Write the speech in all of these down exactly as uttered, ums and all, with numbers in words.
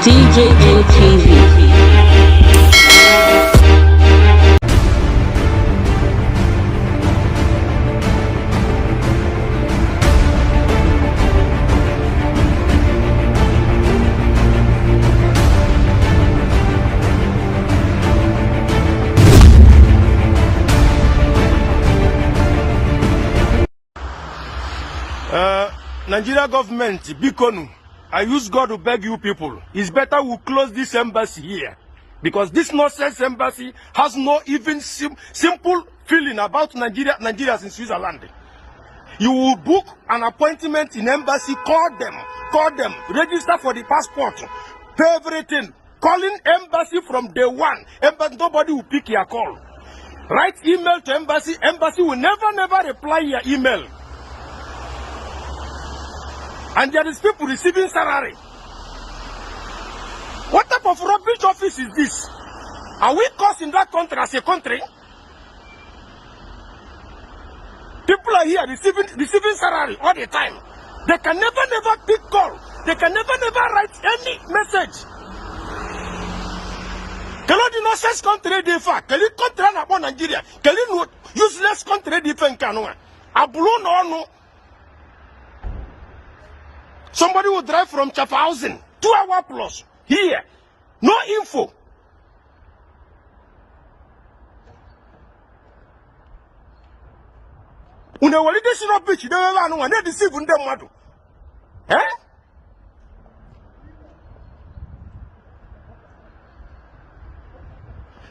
D J N T V. Uh, Nigeria government, bikonu, I use God to beg you people. It's better we close this embassy here, because this nonsense embassy has no even sim- simple feeling about Nigeria, Nigerians in Switzerland. You will book an appointment in embassy, call them, call them, register for the passport, pay everything. Calling embassy from day one, embassy, nobody will pick your call. Write email to embassy, embassy will never, never reply your email. And there is people receiving salary. What type of rubbish office is this? Are we cursing that country as a country? People are here receiving, receiving salary all the time. They can never, never pick call. They can never, never write any message. Kelo the nonsense country dey far. Kelo country na for Nigeria. Kelo no useless country dey far. Abulu no no. Somebody will drive from Schaffhausen, two hour plus here. No info. Una were this rubbish dey wewe anụ nwa na-edeceive ndị mmadụ. Eh?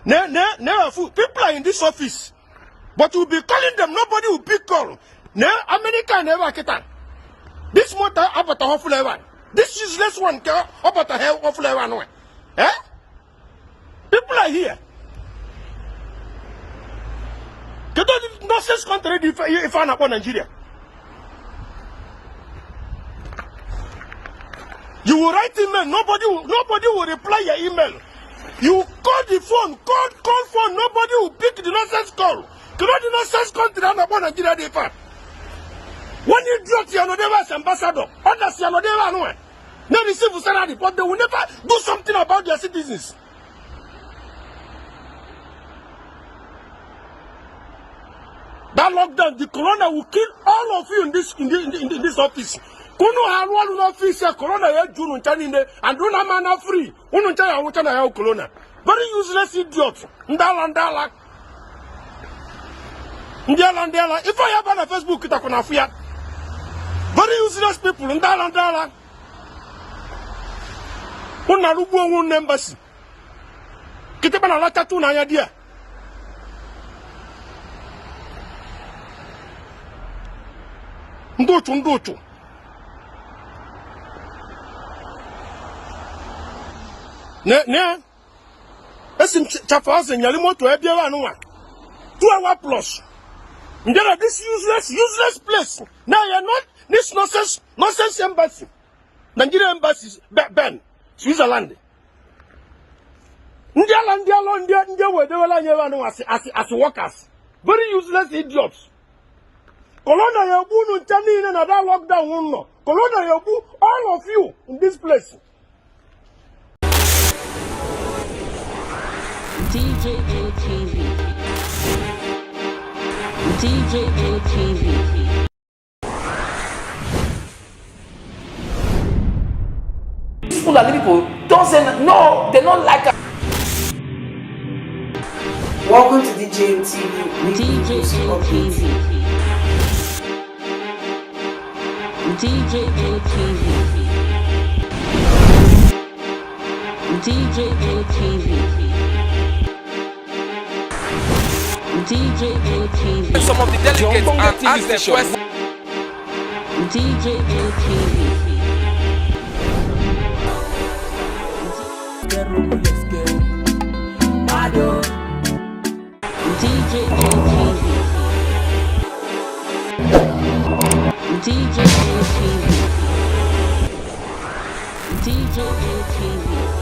Na, na, na, fu- people are in this office, but you'll be calling them, nobody will pick call. Na America na ebe a kịta. This motor abata hofula ebe a. This useless one ka abata hofula ebe anụ nwa. Eh? People are here. Kedu the nonsense country dị ife, ife a na-akpọ Nigeria? You will write email, nobody will, nobody will reply your email. You call the phone, call, call phone, nobody will pick the nonsense call. Kedu the nonsense country a na-akpọ Nigeria dị ife a? One idiot ya nọ there as ambassador, others ya nọ there anụ nwa. They receive salary, but they will never do something about their citizens. That lockdown, the corona will kill all of you in this, in, the, in, the, in this office. Kunu halu halu na office ya corona ya junu nchani ne, and unu ama na free. Unu nchani ya wucha na ya corona. Very useless idiot. Ndala, ndala. Ndala, ndala. If I have on a Facebook, kita kuna afia. Very useless people. Ndala, ndala. Unu alụgbu onwe unu embassy. Kịta na alachata unu anya di ya. Ndị ụchụ, ndị ụchụ. Ne, ne. Esi m Ch- Schaffhausen nyere moto ebe ebe anụ nwa. Two hour plus. Ndera this useless, useless place. Now you're not this nonsense, nonsense embassy. Nigeria embassy, Be- Ben, Switzerland. Ndị ala, ndị ala, ndị, ndị ewedewela anyị ebe anụ nwa as, as, as workers. Very useless idiots. Corona ya egbu unu ncha niile na that lockdown unu nọ. Corona ya egbu all of you in this place. D J N T V. D J N T V. These Fulani people don't say n- no, they don't like us. Welcome to D J N T V. D J N T V. D J N T V. D J N T V. D J N T V. Some of the delegates and ask them questions. D J N T V. D J N T V. D J N T V. D J N T V.